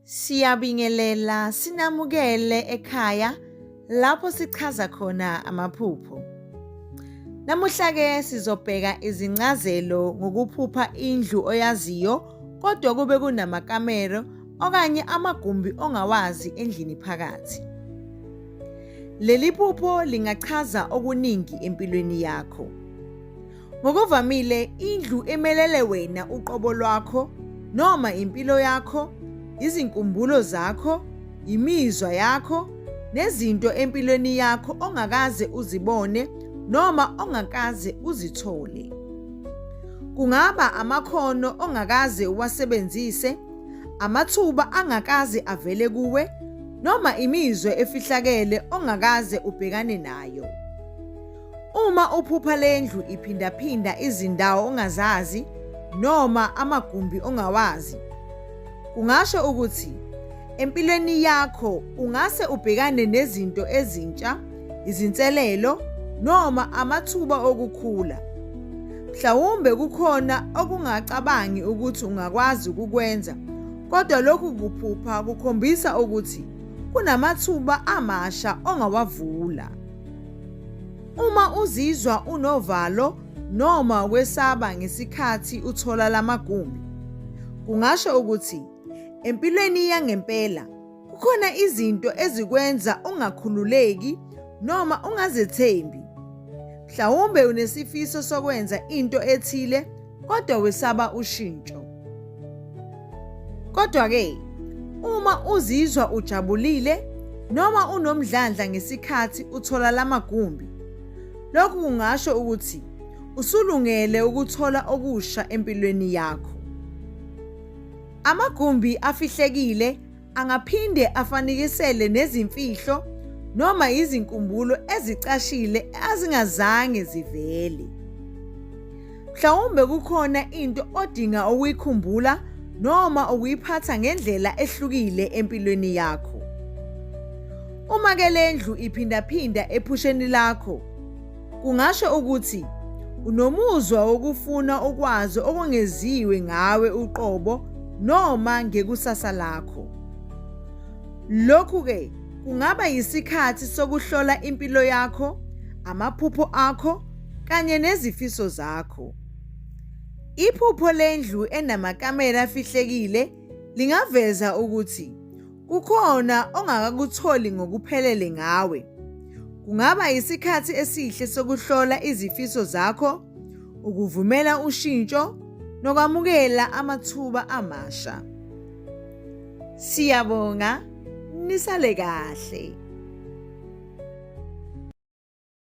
Siyabingelela sinamukele ekhaya lapho sichaza khona amaphupho. Namuhla ke sizobheka izincazelo ngokuphupha indlu oyaziyo kodwa kube kunamakamero okanye amagumbi ongawazi endlini phakathi. Leli phupho lingachaza okuningi empilweni yakho. Ngokuvamile indlu emelele wena uqobo lwakho noma impilo yakho, izinkumbulo zakho, imizwa yakho nezinto empilweni yakho ongakaze uzibone noma ongakaze uzithole. Kungaba amakhono ongakaze uwasebenzise, amathuba angakaze avele kuwe noma imizwa efihlakele ongakaze ubhekane nayo. Uma uphupha lendlu iphindaphinda izindawo ongazazi noma amagumbi ongawazi, kungasho ukuthi empilweni yakho ungase ubhekane nezinto ezintsha, izinselelo noma amathuba okukhula. Mhlawumbe kukhona okungacabangi ukuthi ungakwazi ukukwenza, kodwa lokhu kuphupha kukhombisa ukuthi kunamathuba amasha ongawavula. Uma uzizwa unovalo noma ukwesaba ngesikhathi uthola lamagumbi, kungasho ukuthi empilweni yangempela kukhona izinto ezikwenza ungakhululeki noma ungazethembi. Mhlawumbe unesifiso sokwenza into ethile kodwa wesaba ushintsho. Kodwa-ke, uma uzizwa ujabulile noma unomdlandla ngesikhathi uthola lamagumbi, lokhu kungasho ukuthi usulungele ukuthola okusha empilweni yakho. Amagumbi afihlekile angaphinde afanekisele nezimfihlo noma izinkumbulo ezicashile azingazange zivele. Mhlawumbe kukhona into odinga ukuyikhumbula noma ukuyiphatha ngendlela ehlukile empilweni yakho. Uma ke lendlu iphindaphinda ephusheni lakho, kungasho ukuthi unomuzwa wokufuna ukwazi okwengeziwe ngawe uqobo noma ngekusasa lakho. Lokhu-ke kungaba yisikhathi sokuhlola impilo yakho, amaphupho akho kanye nezifiso zakho. Iphupho lendlu enamakamera afihlekile lingaveza ukuthi Kukhona ongakakutholi ngokuphelele ngawe. Kungaba yisikhathi esihle sokuhlola izifiso zakho, ukuvumela ushintsho nokwamukela amathuba amasha. Siyabonga, nisale kahle.